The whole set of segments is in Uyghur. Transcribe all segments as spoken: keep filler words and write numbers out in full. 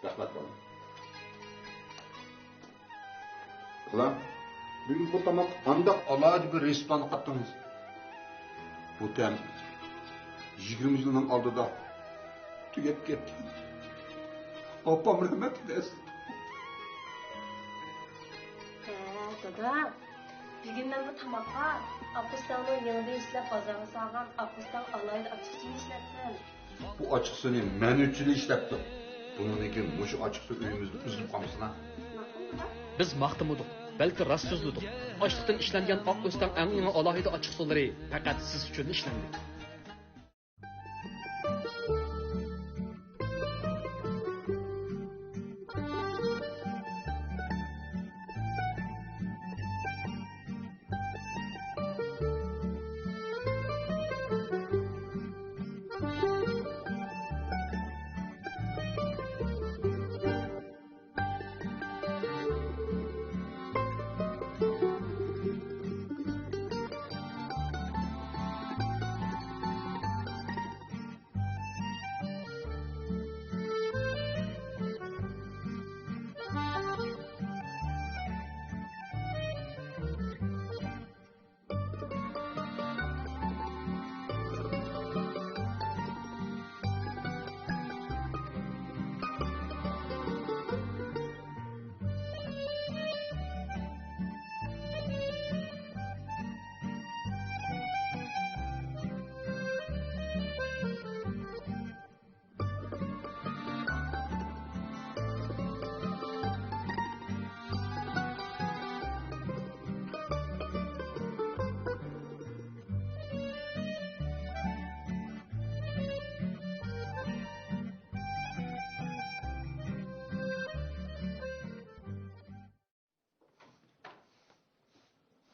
رەھمەت، بالام. بالام، بۈگۈن بۇ تاماققا قانداق ئالاھىدە بىر رېسېپلارنى قاتتىڭىز؟ بۇ تەم يىگىرمە يىلنىڭ ئالدىدا تۈگەپ كەتكەن. ئاپام رەھمەتلىك ئەسلى. ھە، دادا، بۈگۈن مەن بۇ تاماققا ئاققۇستاڭنىڭ يېڭىدىن ئىشلەپ بازارغا سالغان ئاققۇستاڭ ئالاھىدە ئاچچىقسۇيىنى ئىشلەتتىم. بۇ ئاچچىقسۇنى مەن ئۈچۈن ئىشلەپتۇ. بۇنىڭدىن كېيىن مۇشۇ ئاچچىقسۇ ئۆيىمىزدە ئۈزۈلۈپ قالمىسۇن ھە. بىز ماختىمىدۇق، بەلكى راست سۆزلىدۇق. ئاشلىقتىن ئىشلەنگەن ئاق ئۆستەڭ ئەڭ يېڭى ئالاھىدە ئاچچىقسۇلىرى پەقەت سىز ئۈچۈن ئىشلەندى.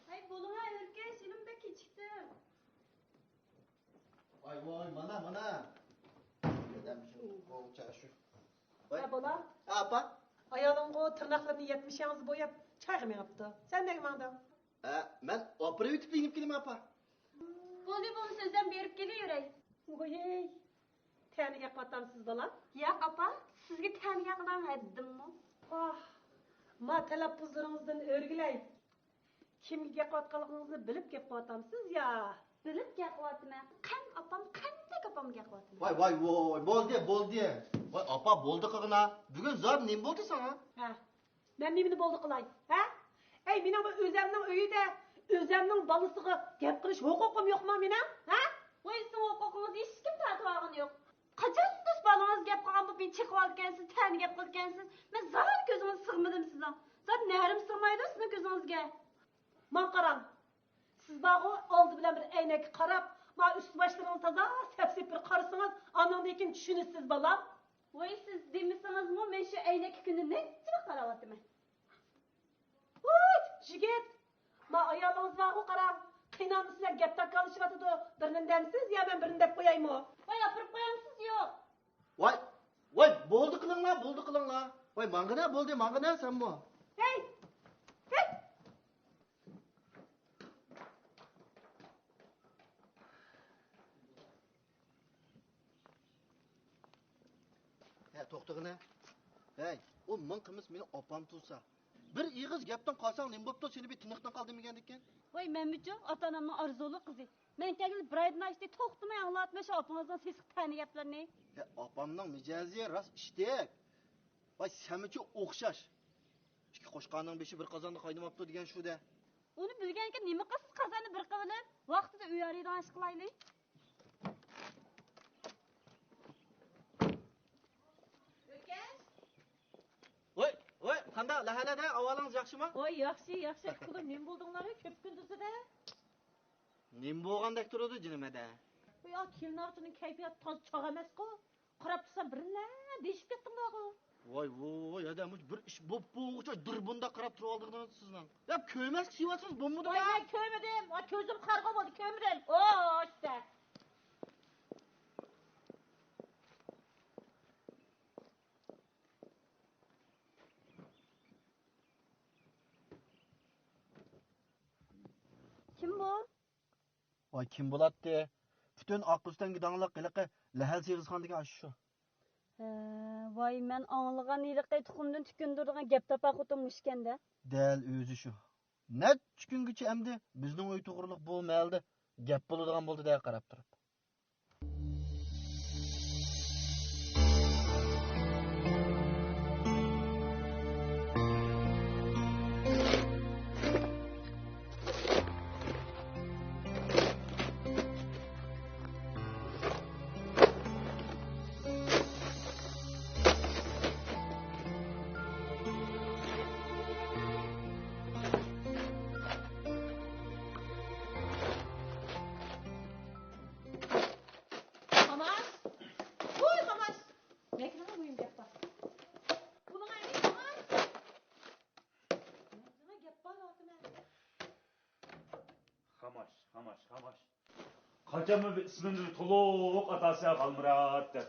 ھەي، بولۇڭا ئۆركەش، ئىنىم، بەك كېچىكتىم. ۋاي، ۋاي، مانا، مانا. ئادەم شۇ، بوغچا شۇ. ۋاي. ھە، بالا. ھە، ئاپا. ئايالىڭغۇ تىرناقلىرىنى يەتمىش ياڭزا بوياپ، چايغا مېڭىپتۇ. سەن نەگە ماڭدىڭ؟ ھە، مەن ئاپىرىۋېتىپ يېنىپ كېلىمەن، ئاپا. بولدى، بولمىسا ئۆزۈم بېرىپ كېلىۋېرەي. ۋوي، تەنە گەپ قىلىۋاتامسىز، بالام؟ ياق، ئاپا، سىزگە تەنە گەپ قىلىدىغان ھەددىممۇ؟ ئاھ، ما تەلەپپۇزلىرىڭىزدىن ئۆرگىلەي. كىمگە گەپ قىلىۋاتقانلىقىڭىزنى بىلىپ گەپ قىلىۋاتامسىز يا؟ بىلىپ گەپ قىلىۋاتىمەن. قەنت ئاپام، قەنتتەك ئاپامغا گەپ قىلىۋاتىمەن. ۋاي، ۋاي، ۋاي، بولدى، بولدى. ۋاي، ئاپا، بولدى قىلغىنا. بۈگۈن زادى نېمە بولدى ساڭا؟ ھە، مەن نېمىنى بولدى قىلاي؟ ھە؟ ئەي، مېنىڭ بۇ ئۆزەمنىڭ ئۆيىدە ئۆزەمنىڭ بالىسىغا گەپ قىلىش ھوقۇقۇم يوقمۇ مېنىڭ؟ ھە؟ ۋاي، سىزنىڭ ھوقۇقىڭىزنى ھېچكىم تارتىۋالغىنى يوق. قاچان دوست بالىڭىز گەپ قىلغان بولۇپ مېنى چېقىۋالىدىكەنسىز، تەنە گەپ قىلىدىكەنسىز. مەن زادى كۆزىڭىزگە سىغمىدىم سىزنىڭ. زادى نەرىم سىغمايدۇ سىزنىڭ كۆزىڭىزگە. ماڭا قاراڭ. سىز بارغۇ، ئالدى بىلەن بىر ئەينەككە قاراپ، ما ئۈستى باشلىرىڭىزنى تازا سەپسېپىل قارىسىڭىز، ئاندىن كېيىن چۈشىنىسىز، بالام. ۋاي، سىز دېمىسىڭىزمۇ، مەن شۇ ئەينەككە كۈندە نەچچە بار قاراۋاتىمەن. ۋوي، يىگىت! ما ئايالىڭىز بارغۇ، قاراڭ، قىينالمىسا سىلەر گەپ تاكاللىشىۋاتىدۇ. بىرنى دەمسىز يا مەن بىرنى دەپ قويايمۇ؟ ۋاي، ئاپىرىپ قويامسىز يوق؟ ۋاي، ۋاي، بولدى قىلىڭلار، بولدى قىلىڭلار. ۋاي، ماڭغىنە، بولدى، ماڭغىنە سەنمۇ. ھەي! ھەي! ھە، توختىغىنە. ھەي، ئۇ مىڭ قىمىس مېنىڭ ئاپام تۇرسا. بىر ئېغىز گەپتىن قالساڭ نېمە بوپتۇ؟ سېنى بىر تىنىقتىن قال دېمىگەندىكىن. ۋاي، مەنمۇچۇ ئاتا-ئانامنىڭ ئارزۇلۇق قىزى. مەن كەلگىلى بىر ئايدىن ئاشتى، توختىماي ئاڭلاۋاتىمەن شۇ ئاپىڭىزنىڭ سېسىق تەنە گەپلىرىنى. ھە، ئاپامنىڭ مىجەزى راست ئىشتەك. ۋاي، سەنمۇچۇ ئوخشاش. ئىككى قوچقارنىڭ بېشى بىر قازاندا قاينىماپتۇ دېگەن شۇ-دە. ئۇنى بىلگەنكەن نېمە قىلسىز قازاننى بىر قىلىۋېلىپ، ۋاقتىدا ئۆي ئارىيىدىغان ئىش قىلايلى. ئۆركەش! ۋوي، ۋوي، قانداق، لەھەلەدە، ئەھۋالىڭىز ياخشىمۇ؟ ۋوي، ياخشى، ياخشى. ئۇكىلىر، نېمە بولدۇڭلار، كۆپ كۈندۈزدە؟ نېمە بولغاندەك تۇرىدۇ جېنىم ھەدە؟ ۋوي، ئا، كېلىن ئاغىچىنىڭ كەيپىياتى تازا چاغ ئەمەسقۇ. قاراپ تۇرسام بىرلا دېيىشىپ كەتتىڭلارغۇ. ۋاي، ۋوي، ھەدە، مۇشۇ بىر ئىش بوپ بولغۇچە دۇربۇندا قاراپ تۇرۇۋالدىڭىز سىزنىڭ. يا كۆرمەسكە سېلىۋاتىسىز، بولمىدىمۇ؟ ۋاي، مەن كۆرمىدىم. ۋاي، كۆزۈم قارىغۇ بولدى، كۆرمىدىم. ئوي، ئىشتە. كىم بۇ؟ ۋاي، كىم بولاتتى؟ پۈتۈن ئاقئۆستەڭگە داڭلىق ھېلىقى لەھەل سېغىزخان دېگەن ئاشۇ شۇ. ھە، ۋاي، مەن ئاڭلىغان ھېلىقى تۇخۇمدىن تۈكۈندۈرىدىغان گەپ تاپا خوتۇن مۇشۇكەندە. دەل ئۆزى شۇ. نەچچە كۈنگىچە ئەمدى بىزنىڭ ئۆي توغرىلىق بۇ مەھەلدە گەپ بولىدىغان بولدى دە قاراپ تۇرۇپ. قاماش! ۋوي، قاماش! مەكرىڭە بۇيۇم گەپ بار. بۇنىڭ ئەينى قاماش! مەكرىڭە گەپ بار دەۋاتىمەن. خاماش، خاماش، خاماش. قاچانمۇ بىر ئىسمىمنى تولۇق ئاتاسەن، ئالمۇرات دەپ.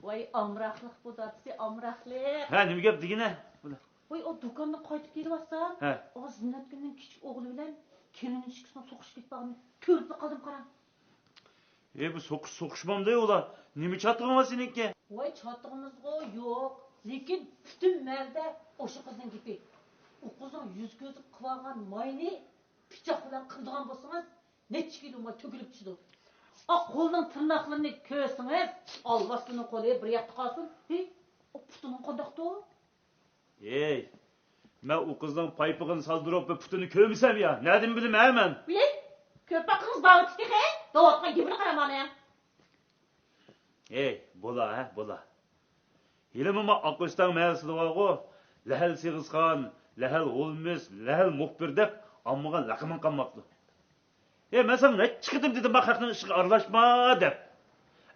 ۋاي، ئامراقلىق بۇ، دادىسى، ئامراقلىق. ھە، نېمە گەپ دېگىنە؟ ۋاي، ئۇ دۇكاندىن قايتىپ كېلىۋاتسام، ھە. ئۇ زىننەتگۈلنىڭ كىچىك ئوغلى بىلەن كېلىنى ئىككىسىنىڭ سوقۇشۇپ كېتىپ قالغىنىنى كۆرۈپلا قالدىم، قارا. ئەي، بۇ سوقۇش سوقۇشمامدۇ ئۇلار؟ نېمە چاتىقىڭ بار سېنىڭكى؟ ۋاي، چاتىقىمىزغۇ يوق، لېكىن پۈتۈن مەھەللىدە ئاشۇ قىزنىڭ گېپى. ئۇ قىزنىڭ يۈز كۆزى قىلىۋالغان ماينى پىچاق بىلەن قىرىدىغان بولسىڭىز، نەچچە كىلو ماي تۆكۈلۈپ چۈشىدۇ. ئا، قولنىڭ تىرناقلىرىنى كۆرسىڭىز، ئالۋاستىنىڭ قولى بىر ياقتا قالسۇن. ھېي، ئۇ پۇتىنىڭ قانداقتۇ؟ ھېي، مەن ئۇ قىزنىڭ پايپىقىنى سالدۇرۇپ بىر پۇتىنى كۆرمىسەم يا، نەدىن بىلىمەن مەن؟ ۋىي، كۆرۈپ باققىڭىز بارمىدى تېخى؟ دەۋاتقان گېپىنى قارا مانا. ھېي، بولا، ھە، بولا. ھېلىمۇ ما ئاقئۆستەڭ مەھەللىسىدە بارغۇ، لەھەل سېغىزخان، لەھەل غولمىس، لەھەل مۇخبىر دەپ ئاممىغا لەقىمىڭ قالماپتۇ. ھە، مەن ساڭا نەچچە قېتىم دېدىم، ما خەقنىڭ ئىشىغا ئارىلاشما دەپ.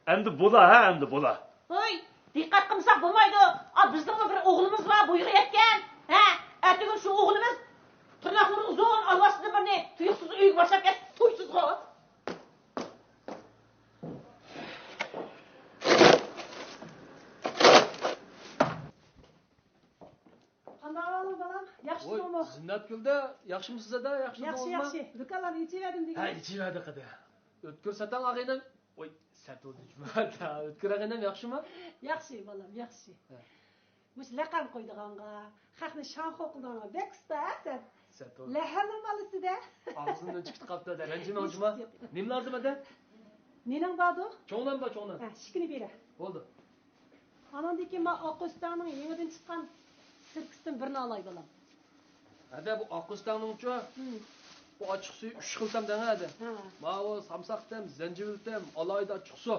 ئەمدى بولا، ھە، ئەمدى بولا. ھوي، دىققەت قىلمىساق بولمايدۇ. ئا، بىزنىڭمۇ بىر ئوغلىمىز بار، بويىغا يەتكەن. ھە، ئەتىگۈن شۇ ئوغلىمىز تىرناقلىرى ئۇزۇن ئالۋاستىدىن بىرنى تۇيۇقسىز ئۆيگە باشلاپ كەتسە تويسىزغۇ. قانداق ئەھۋالىڭ، بالام؟ ياخشىسىڭمۇ؟ ۋوي، زىننەتگۈلدە، ياخشىمۇسىز ئادا؟ ياخشى، ياخشى، ياخشى. دۇكانلارنى ئېچىۋەردىم دېگىن. ھە، ئېچىۋەردى قېدى. ئۆتكۈر ساتاڭ ئاغىنىم. ۋوي، سەتۇل دۈشمەن. ئۆتكۈر ئاغىنىم ياخشىمۇ؟ ياخشى، بالام، ياخشى. ھە. مۇشۇ لەقەم قويىدىغانغا، خەقنى شاڭخۇ قىلىدىغانغا بەك ئۇستا ھە سەن. سەتۇل. لەھەلنىڭ بالىسى دە. ئاغزىمدىن چىقىپ قاپتۇ دە، رەنجىمەڭ جۇما. نېمە لازىم ئەدە؟ نېنىڭ باردۇ؟ چوڭلام بار، چوڭلام. ھە، ئىككىنى بېرە. بولدى. ئانىڭدىن كېيىن مانا ئاقئۆستەڭنىڭ يېڭىدىن چىققان سىركىسىدىن بىرنى ئالاي، بالام. ھەدە، بۇ ئاقئۆستەڭنىڭچۇ؟ ھىم. بۇ ئاچچىق سۈيى ئۈچ خىل تەم دەڭ ھەدە. ھە. ماۋۇ سامساق تەم، زەنجىۋىل تەم، ئالاھىدە ئاچچىق سۇ.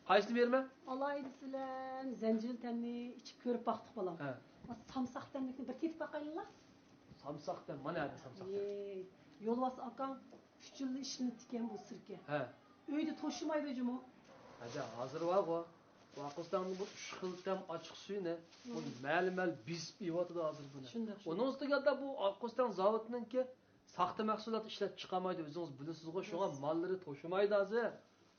قايسىنى بېرىمەن؟ ئالاھىدىسى بىلەن زەنجىۋىل تەمنى ئىچىپ كۆرۈپ باقتۇق، بالام. ھە. سامساق تەملىكنى بىر تېتىپ باقايلىلا. سامساق تەم، مانا ھەدە سامساق تەم. ئەي، يولۋاس ئاكاڭ ئۈچ يىللا ئىشلىتىدىكەن بۇ سىركە. ھە. ئۆيدە توشۇمايدۇ جۇمۇ. ھەدە، ھازىر بارغۇ. بۇ ئاققۇستاڭنىڭ بۇ ئۈچ خىل تەم ئاچچىق سۈيىنى، بۇ مەلمەل بېسىپ ئېيىۋاتىدۇ ھازىر بۇنى. شۇنداق، شۇنداق. ئۇنىڭ ئۈستىگە ھەدە بۇ ئاققۇستاڭ زاۋۇتىنىڭكى ساختا مەھسۇلات ئىشلەپ چىقارمايدۇ، ئۆزىڭىز بىلىسىزغۇ، شۇڭا ماللىرى توشۇمايدۇ ھازىر.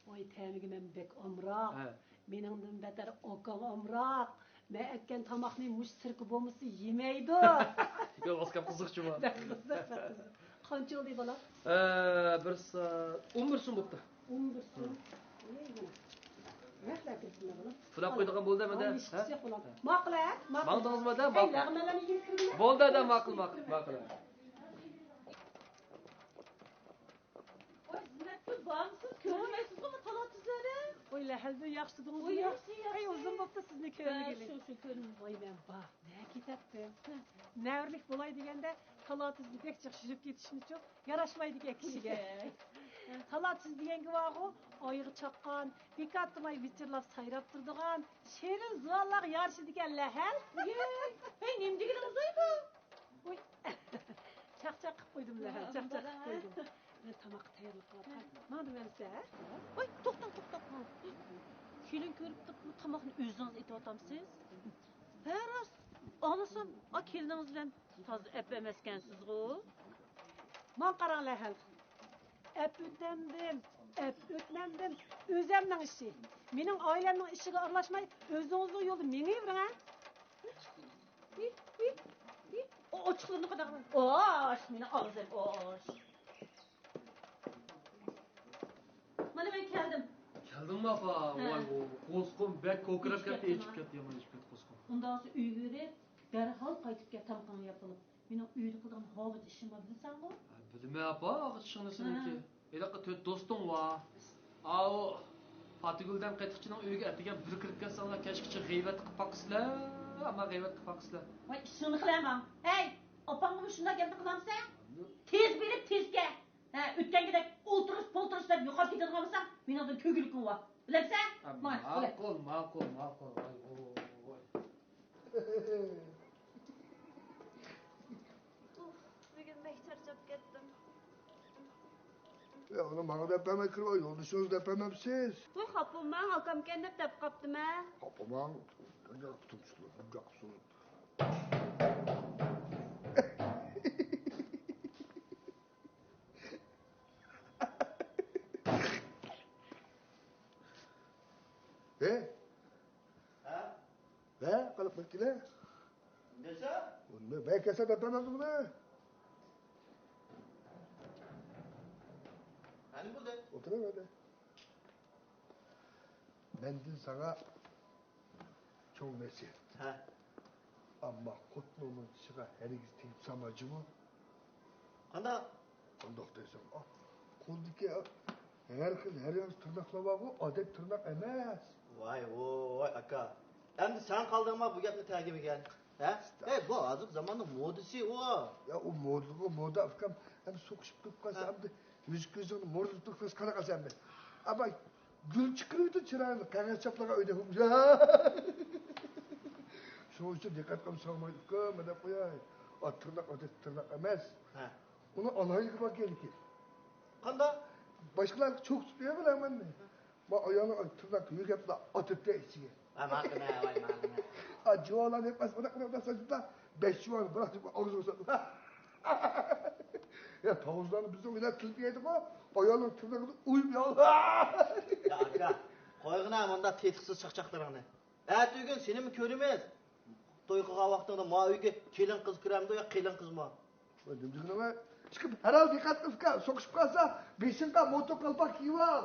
ۋاي، تەمىگە مەن بەك ئامراق. ھە. مېنىڭدىن بەتەر ئاكاڭ ئامراق. مەن ئەتكەن تاماقنى مۇشۇ سىركە بولمىسا يېمەيدۇ. يولۋاس ئاكام قىزىقچىمۇ؟ بەك قىزىق، بەك قىزىق. قانچە بولدى، بالا؟ ئە، بىر سائەت ئون بىر سوم بوپتۇ. ئون بىر سوم. ھە. ئەي، مانا. رەھمەت ئېيتىمەن، بالا. پۇلاپ قويىدىغان بولدى، ھەمدە؟ ھە؟ ماقۇل، ھە؟ ماقۇل. ماڭدىڭىزمۇ، ھەدە؟ ماقۇل. بولدى، ھەدە، ماقۇل، ماقۇل، ماقۇل. ۋاي، زىننەتگۈل، بارمۇسىز؟ كۆرۈنمەيسىزغۇ، تالا تۈزلەردە. ۋاي، لەھەلدىن ياخشى تۇردىڭىزمۇ؟ ۋاي، ياخشى، ياخشى. ئەي، ئۇزۇن بوپتۇ سىزنى كۆرمىگىلى. شۇ، شۇ، كۆرۈنمىدى. ۋاي، مەن بار، نەگە كېتەتتىم؟ نەۋرىلىك بولاي دېگەندە، تالا تۈزنى بەك جىق يۈرۈپ كېتىشمىچۇ؟ ياراشمايدىكەن كىشىگە. تالا تۈز دېگەنگە بارغۇ، ئايىغى چاققان، بىكارتىماي ۋىچىرلاپ سايراپ تۇرىدىغان، شېرىن زۇۋانلارغا يارىشىدىكەن لەھەل. ھەي، نېمە دېگىنىڭىز ئاي بۇ؟ ۋوي، چاقچاق قىپ قويدۇم لەھەل، چاقچاق قىپ قويدۇم. مەن تاماققا تەييارلىق قىلىۋاتىمەن. ماڭا بەرسە. ۋوي، توختاڭ، توختاڭ. كېلىن كۆرۈپتۇ، بۇ تاماقنى ئۆزىڭىز ئېتىۋاتامسىز؟ ھە، راست. ئاڭلىسام، ئا، كېلىنىڭىز بىلەن تازا ئەپ ئەمەسكەنسىزغۇ؟ ماڭا قاراڭ لەھەل. ئەپ ئۆتەمدىم، ئەپ ئۆتمەمدىم، ئۆزەمنىڭ ئىشى. مېنىڭ ئائىلەمنىڭ ئىشىغا ئارىلاشماي، ئۆزىڭىزنىڭ يولىدا مېڭىۋېرىڭ، ھە؟ ھى، ھى، ھى. ئو-، ئوچۇقلىرىنى قانداق قىلىمەن؟ ئوش، مېنىڭ ئاغزىم ئوش. مانا مەن كەلدىم. بىلدىڭمۇ ئاپا؟ ھە. ۋاي، ئۇ قوسقۇم بەك كوكىراپ ئېچىپ كەتتى، كەتتىمۇ؟ ئېچىپ كەتتى قوسقۇم. ئۇنداقسا ئۆيگە بېرىپ، دەرھال قايتىپ كەل، تامىقىڭنى يەپ بولۇپ. مېنىڭ ئۆيدە قىلىدىغان ھاۋۇچ ئىشىم بار، بىلىسەنغۇ؟ ھە، بىلىمەن ئاپا، ھاۋۇچ ئىشىڭنى سېنىڭكى. ھە. ھېلىقى تۆت دوستۇڭ بار. ئاۋۇ پاتىگۈلدەن قېتىقچىنىڭ ئۆيىگە ئەتىگەن بىر كىرىپ كەتسەڭلار، كەچكىچە غەيۋەت قىلىپ باقىسىلەر. ئەمما غەيۋەت قىلىپ باقىسىلەر. ۋاي، ئىشىڭنى قىلە ماڭ. ھەي، ئاپاڭغىمۇ شۇنداق گەپنى قىلامسەن؟ تېز بېرىپ، تېز كەل. ھە، ئۆتكەندەك ئولتۇرۇش-پولتۇرۇش دەپ يوقاپ كېتىدىغان بولساڭ، مېنىڭدىن كۆگۈللۈكۈڭ بار. بىلەمسەن؟ ئە، ماي، بولە. ماقۇل، ماقۇل، ماقۇل. ۋاي، ۋاي، ۋاي. ئۇھ، بۈگۈن بەك چارچاپ كەتتىم. يا، ئۇنى ماڭا دەپ بەرمەي كىرىۋال، يولدىشىڭىز دەپ بەرمەمسىز؟ ۋاي، خاپا بولماڭ، ئاكامكەن دەپ دەپ قاپتىمەن. خاپا بولماڭ، تۇتۇمسىزلىق، بۇنداق قىلسۇن. ھە؟ ھە؟ ھە؟ قالاپ كەتكىلە. نېسە؟ بەك كەسە دەپ بەرمەمدىمۇ؟ قېنى بولدى؟ ئولتۇرۇڭ ھەدە. مەندىن ساڭا چوڭ نەسىھەت. ھە. ئەمما خوتۇنۇڭنىڭ چىشىغا ھەرگىز تېگىپ سالما جۇمۇ. قانداق؟ قانداق دەيسەن؟ ئا، قولدىكى ھەر خىل، ھەر يانچە تىرناقلار بارغۇ، ئادەت تىرناق ئەمەس. ۋاي، ۋاي، ئاكا. ئەمدى سەن قالدىڭما بۇ گەپنى تەگمىگەن؟ ھە؟ ئەي، بۇ ھازىرقى زاماننىڭ مودىسى ئۇ. يا، ئۇ مودىغۇ مودا، ئۇكام. ئەمدى سوقۇشۇپ تۇرۇپ قالسا، ھە. ئەمدى يۈز كۆزۈڭنى مورىلىپ تۇرۇپ قالسا قانداق قىلسا ئەمدى؟ ئاباي، گۈل چىقىرىۋېتىدۇ چىرايىڭدا، قەغەز چاپلىغان ئۆيدە. شۇنىڭ ئۈچۈن دىققەت قىلىپ سالماي، ئۇكام، مەن دەپ قوياي. ئا، تىرناق ئادەتتە تىرناق ئەمەس. ھە. ئۇنىڭ ئالاھىدىلىكى باركەن. قانداق؟ باشقىلارغا چۆكۈپ بېرىۋېرىمەنمۇ؟ ما ئايالنىڭ تىرناق يۆگەپلا ئاتىتى ئىچىگە. ھە، ماقۇل، ھە، ۋاي، ماقۇل. ئا، جۇۋانلار يەتمەس، ئۇنداق، ئۇنداق، ئۇنداق سۆزلەپ، بەش جۇۋان بىر ئاغزىغا سالدى. يا، تاۋۇزلارنى بىزنىڭ ئۆيلەر تىلىپ يەيدىغۇ، ئايالنىڭ تىرنىقىدا ئۇيۇپ يا. يا، ئاكا، قويغىنا مۇنداق تېتىقسىز چاقچاقلىرىڭنى. ئەتىگۈن سېنىمۇ كۆرىمىز. توي قىلغان ۋاقتىڭدا ما ئۆيگە كېلىن قىز كىرەمدۇ يا قېلىن قىزمۇ؟ نېمە دېگىنىڭ؟ ئىككى ھەر ھال دىققەت قىل، سوقۇشۇپ قالسا، بېشىڭغا موتور قالپاق كىيىۋال.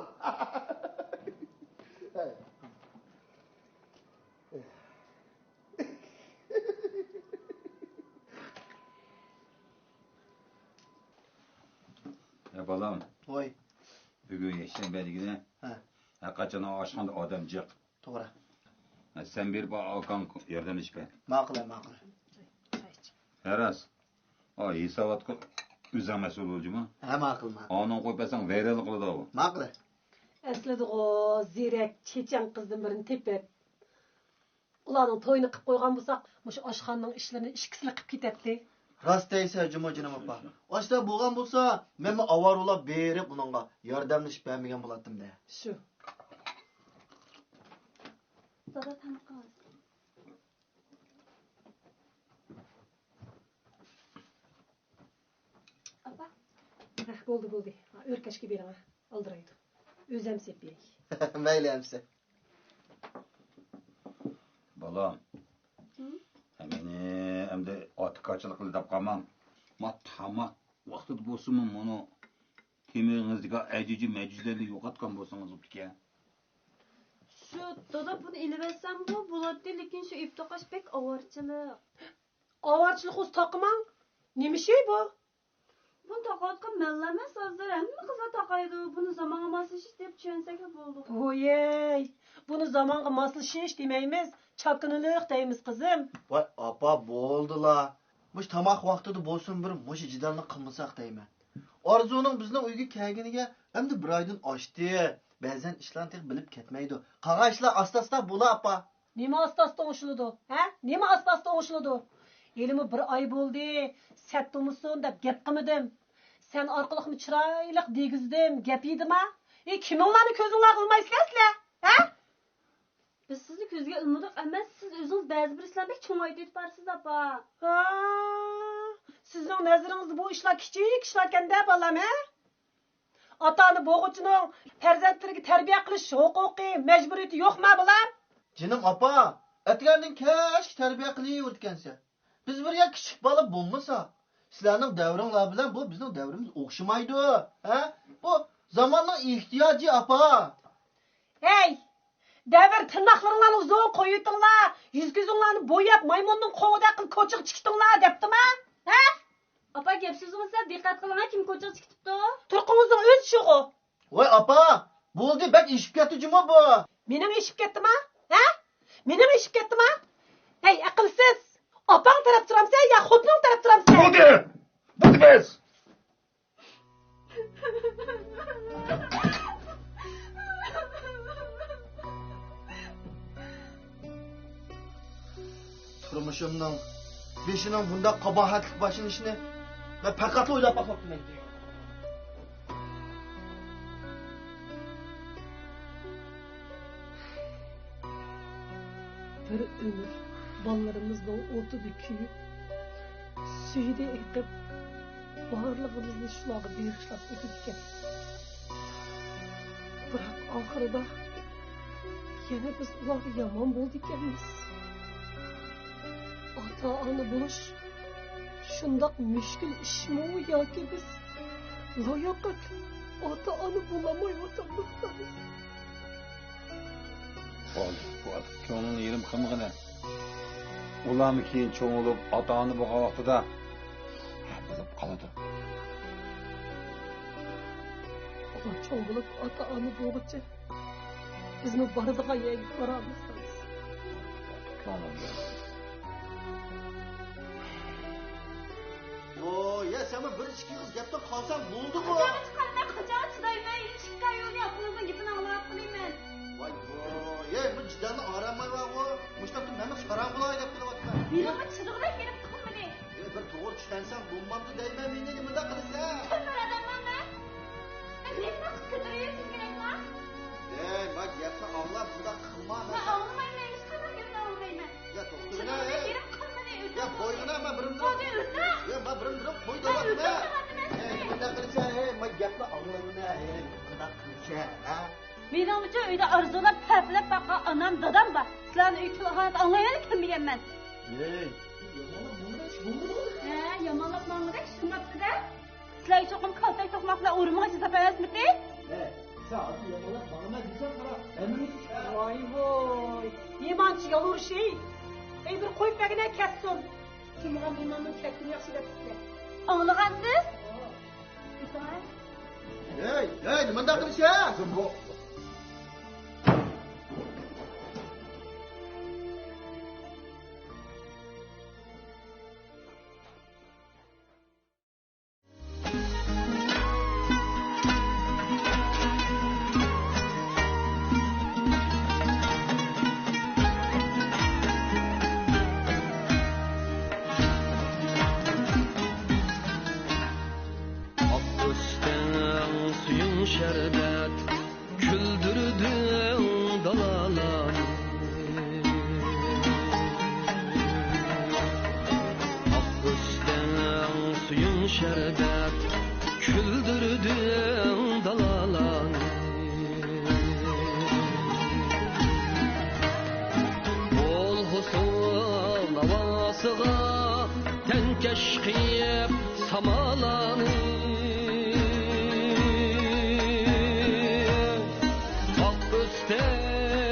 يا بالام. ۋاي. بۈگۈن يەكشەنبە دېگىنە. ھە. ھەر قاچان ئاشخانىدا ئادەم جىق. توغرا. ھە، سەن بېرىپ ئاكاڭ ياردەملىشىپ بەر. ماقۇل، ماقۇل. ھە، راست. ئا، ھېساباتقا ئۆزۈڭ مەسئۇل بول جۇمۇ. ھە، ماقۇل، ماقۇل. ئانىڭ قويۇپ بەرسەڭ ۋەيرانلا قىلىدۇ ئۇ. ماقۇل. ئەسلىدىغۇ، زېرەك، چېچەن قىزدىن بىرنى تېپىپ، ئۇلارنىڭ تويىنى قىپ قويغان بولساق، مۇشۇ ئاشخانىنىڭ ئىشلىرىنى ئىككىسىلا قىپ كېتەتتى. راست دەيسە جۇمۇ جېنىم ئاپا. ئاشۇنداق بولغان بولسا، مەنمۇ ئاۋارە بولاپ بېرىپ ئۇنىڭغا ياردەملىشىپ بەرمىگەن بولاتتىم-دە. شۇ. دادا، تامىقىڭىز. ئاپا. ھە، بولدى، بولدى. ھا، ئۆركەشكە بېرىڭ، ھا. ئالدىرايدۇ. ئۆزۈم سېپىيەي. مەيلى، ئەمسە. بالام. ھە؟ ھە، مېنى ئەمدى ئاتىكارچىلىق قىل دەپ قالماڭ. ما تاماق ۋاقتىدا بولسىمۇ مۇنۇ تېمىڭىزدىكى ئەجۈجى مەجۈجلەرنى يوقاتقان بولسىڭىز بوپتىكەن. شۇ، دادا، بۇنى ئېلىۋەتسەمغۇ بولاتتى، لېكىن شۇ ئېلىپ تاقاش بەك ئاۋارىچىلىق. ئاۋارىچىلىق بولسا تاقىماڭ. نېمە شەي بۇ؟ بۇنى تاقاۋاتقان مەنلا ئەمەس، ھازىر ھەممە قىزلار تاقايدۇ. بۇنى زامانغا ماسلىشىش دەپ چۈشەنسەكلا بولدى. ھويەي، بۇنى زامانغا ماسلىشىش دېمەيمىز، چاكىنىلىق دەيمىز، قىزىم. ۋاي، ئاپا، بولدىلا. مۇشۇ تاماق ۋاقتىدا بولسۇن بىر مۇشۇ جېدەلنى قىلمىساق دەيمەن. ئارزۇنىڭ بىزنىڭ ئۆيگە كەلگىنىگە ئەمدى بىر ئايدىن ئاشتى. بەزەن ئىشلارنى تېخى بىلىپ كەتمەيدۇ. قالغان ئىشلار ئاستا-ئاستا بولا، ئاپا. نېمە ئاستا-ئاستا ئوڭشىلىدۇ، ھە؟ نېمە ئاستا-ئاستا ئوڭشىلىدۇ؟ ھېلىمۇ بىر ئاي بولدى، سەت بولمىسۇن دەپ گەپ قىلمىدىم. سەن ئارقىلىقمۇ چىرايلىق دېگۈزدۈم، گەپ يېدىما؟ ئى، كىمىڭلارنى كۆزۈڭلارغا ئىلمايسىلەر سىلەر، ھە؟ بىز سىزنى كۆزگە ئىلمىدۇق ئەمەس، سىز ئۆزىڭىز بەزى بىر ئىشلارنى بەك چوڭايتىۋېتىپ بارىسىز، ئاپا. ھا، سىزنىڭ نەزىرىڭىزدە بۇ ئىشلار كىچىك ئىشلاركەن-دە، بالام، ھە؟ ئاتا-ئانا بولغۇچىنىڭ پەرزەنتلىرىگە تەربىيە قىلىش ھوقۇقى، مەجبۇرىيىتى يوقما، بالام؟ جېنىم ئاپا، ئەتىگەندىن كەچكە تەربىيە قىلىۋېرىدىكەنسەن. بىز بىر يا كىچىك بالا بولمىسا، سىلەرنىڭ دەۋرىڭلار بىلەن بۇ بىزنىڭ دەۋرىمىز ئوخشىمايدۇ، ھە؟ بۇ زاماننىڭ ئېھتىياجى، ئاپا. ھەي! دەۋر تىرناقلىرىڭلارنى ئۇزۇن قويۇۋېتىڭلار، يۈز-كۆزۈڭلارنى بوياپ، مايمۇندىن قوغۇدەك قىلىپ كوچىغا چىقىۋېتىڭلار دەپتىما؟ ھە؟ ئاپا، گەپ سۆزىڭىزدە دىققەت قىلىڭ، كىم كوچىغا چىقىۋېتىپتۇ؟ تۇرقىڭىزنىڭ ئۆزى شۇغۇ. ۋاي ئاپا، بولدى، بەك ئېشىپ كەتتى جۇمۇ بۇ. مېنىڭ ئېشىپ كەتتىما؟ ھە؟ مېنىڭ ئېشىپ كەتتىما؟ ھەي، ئەقىلسىز! ئاپاڭ تەرەپ تۇرامسەن يا خوتۇنۇڭ تەرەپ تۇرامسەن؟ بولدى! بولدى بەس! تۇرمۇشۇمنىڭ بېشىنىڭ بۇنداق قاباھەتلىك باشلىنىشىنى مەن پەقەتلا ئويلاپ باقماپتىمەن. بىر ئۆمۈر بالىلىرىمىزنىڭ ئوتىدا كۆيۈپ، سۈيىدە ئېقىپ، بارلىقىمىزنى شۇلارغا بېغىشلاپ ئۆتىدىكەن. بىراق ئاخىرىدا يەنە بىز ئۇلارغا يامان بولىدىكەنمىز. ئاتا-ئانا بولۇش شۇنداق مۈشكۈل ئىشمۇ ياكى بىز لاياقەتلىك ئاتا-ئانا بولالمايۋاتامدۇق؟ بولدى، بولدى. كۆڭلۈڭنى يېرىم قىلمىغىنە. ئۇلارمۇ كېيىن چوڭ بولۇپ، ئاتا-ئانا بولغان ۋاقتىدا ھەم بىلىپ قالىدۇ. ئۇلار چوڭ بولۇپ، ئاتا-ئانا بولغۇچە بىزمۇ بارىدىغان يەرگە بارالماس. كۆڭلۈڭ يېرىم. ۋوي، يا سەنمۇ بىر ئىككى ئېغىز گەپتىن قالساڭ بولدىغۇ. قاچانغىچە قانداق، قاچانغىچە چىدايمەن؟ ئىككى ئاينى ئاپىڭىزنىڭ گېپىنى ئاڭلاپ قېلىمەن. ۋاي، ۋوي، يەي، بۇ جىدەننى ئارامايۋا بۇ. مۇشۇ تاپتا مەنمۇ ساراڭ بولاي دەپ كېلىۋاتىمەن. مېنىڭمۇ چىدىغۇدەك يېرىم قالمىدى. يەي، بىر توغرا چۈشەنسەڭ بولمامدۇ دەيمەن، مېنى نېمىنداق قىلىسەن؟ تۆمۈر ئادەممەن مەن. نېمىنداق قىلىپ كۆتۈرۈۋېتىمكىن ئەمما؟ يەي، ما گەپنى ئاڭلا، بۇنداق قىلما. مەن ئاڭلىمايمەن، ھېچقانداق گەپنى ئاڭلىمايمەن. يا توختىغىنا، ئەي. يېرىم قالمىدى، ئۆتۈپ. يا قويغىنا، مەن بىرىمنى. ھازىر ئۆتۈپ. يا، مەن بىرىمنى قوي دەۋاتىمەن. ئەي، مۇنداق قىلسا، ئەي، مەن گەپنى ئاڭلايمەن، ئەي، مۇنداق قىلسا، ھە؟ مېنىڭ ئۈچۈن ئۆيدە ئارزۇلاپ، پەپىلەپ باققان ئانام، دادام بار. سىلەرنىڭ ئۆيگە كېلىدىغانلىقىنى ئاڭلايۋېرىپ كەلمىگەنمەن. ئەي. ھە، يامانلاپ ماڭغۇدەك شۇنداقتى-دە. سىلەرگە چوقۇم كالتەك توقماق بىلەن ئۇرمىغان ھېساب ئەمەسمىتى؟ ھە، سەن ھازىر يامانلاپ ماڭىمەن دېسەڭ قارا، ھەممىنى چۈشەن. ۋاي ۋوي، نېمانچە يالۋۇرۇش ئەي. ئەي، بىر قويۇپ بەرگىنە كەتسۇن. تۇرمىغان مېھماننىڭ كەتكىنى ياخشى دەپتىكەن. ئاڭلىغانسىز؟ ھەي، ھەي، نېمانداق قىلىش ھە؟ ئاق ئۆستەڭ سۈيۈڭ شەربەت، كۈلدۈردۈڭ دالالارنى. ئاق ئۆستەڭ سۈيۈڭ شەربەت، كۈلدۈردۈڭ دالالارنى. بولغۇسىڭ ناۋاسىغا تەڭكەش قىلىپ سامالارنى. ئاق ئۆستەڭ